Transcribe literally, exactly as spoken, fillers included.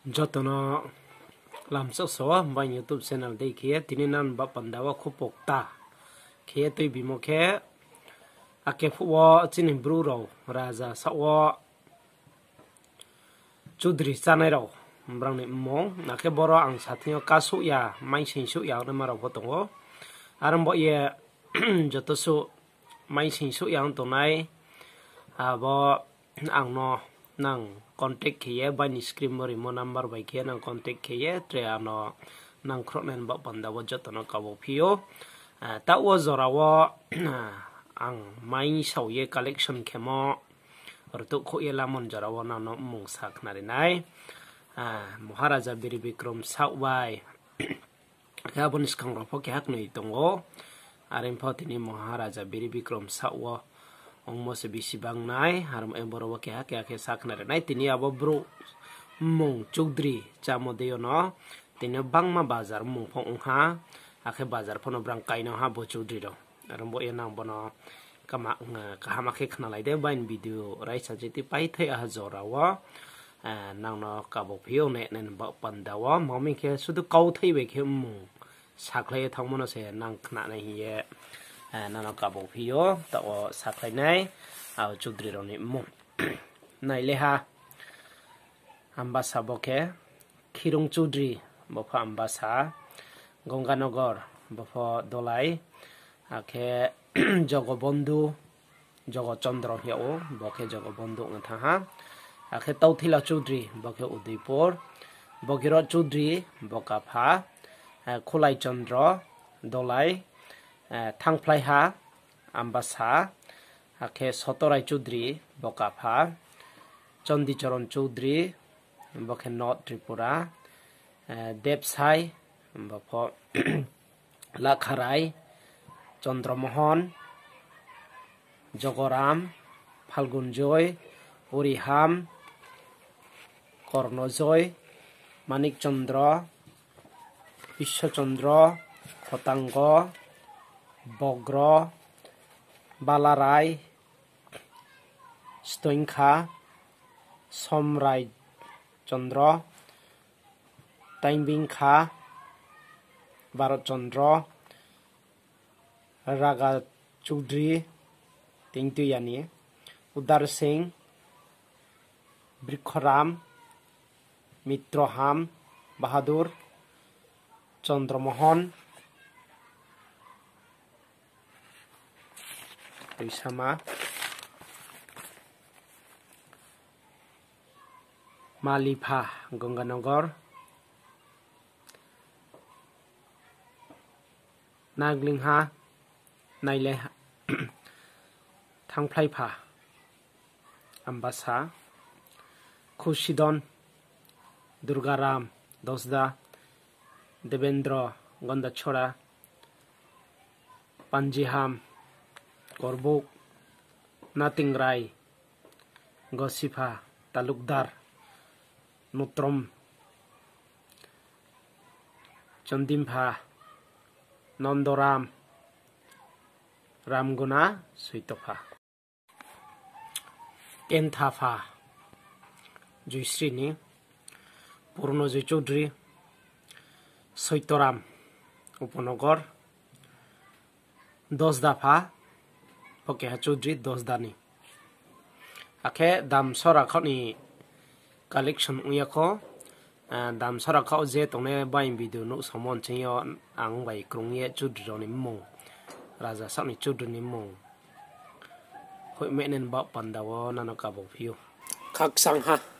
Joto no lamsokso, bai YouTube channel dei khe ye tini nang ba panda wo khupokta khe ye tuibimo khe, ake phuh wo chini Bru rao raja saoh wo chudri chánai rao, brang ni mmung, akhe boro ang sathing yo kasuh ya, maising suh ya naima rao pho tong ou. Are ong bo ye joto suh maising suh ya ong tongnai, abo ang no nang contact khe ye, bai ni screen wo rimo number bai khe nang contact khe ye, tre ano nang khrouhnai ni baoh panda wo joto no kabo phi ou. Taoh wo jora wo ang mai sao ye collection khemo, rtuh khouh ye lamon jora wo nang no mmung sa khnari nai. Maharaja Bir Bikrom saoh bai. Khe abo ni skang rao pho keha knoi tong ou. Are pho tini Maharaja Bir Bikrom saoh wo ongmo se bisi bangnai. Are boro wo keha keha khe sa khnari nai. Tini abo brouh mmung Choudhury chámo dei yo no tini bangma bazar mmung pho ong ha. Akhe bazar pho no brang kaino ha bo Choudhury rao. Are bo ye nang bo no kaham khe khnalai de, bai ni video raisa chiti paithai aha jora wo. Nang no kabo phi ou nai nai ni baoh panda wo, ma mi khe sudu kauthai bai khe mmung sakhlai ye thanngmo no se nang khnanai hing ye, nang no kabo phi ou, taoh wo sakhlai nai, abo Choudhury rao ni mmung. Nai le ha, Ambasa bo khe, Khirung Choudhury, bo pho Ambasa, Gonganagar, bo pho Dolai, akhe Jogobondhu, Jogo Chondro hing yag ou, bo khe Jogobondhu ong thanng ha. Akhe Tauthila Choudhury, bo khe Udaipur, Bogirot Choudhury, Bokapha, Khulai Chondro, Dolai, Thangphlaiha, Ambasa, akhe Sotorai Choudhury, Bokapha, Chandicharan Choudhury, bo khe North Tripura, Debsai, bo pho Lakharai, Chandra Mohon, Jogoram, Phalgun Joy, Uriham, Korno Joy, Manik Chandra, Biswa Chandra, Khotango, Bogro, Balarai, Stoingkha, Somrai Chandra, Taingbingkha, Bharat Chandra, Raga Choudhury, Teingtuiyani, Udar Singh, Brikhoram, Mitroham, Bahadur, Chandra Mohon, Tuisama, Malipha, Ganganagar, Naglingha, Naileha, Thangphlaipha, Ambasa, Khusidon, Durgaram, Dosda, Debendra, Gondachora, Panjiham, Korbuk, Natingrai, Gosipha, Talukdar, Nutrom, Chondimpha, Nondoram, Ramguna, Soitopha. Kenthapha, Joysri ni, Purnojoy Choudhury, Soitoram, Upanogor, Dosda pha, bo keha Choudhury Dosda ni. Akhe Damsora khaoh ni collection ong ya kho, Damsora khaoh je tongnai bai video nuhsaomo nching yo ang bai krung ye Choudhury rao ni mmung, raja saoh ni Choudhury ni mmung, hoihmai nai ni baoh panda wo nano kabo phi ou. Khakchangha.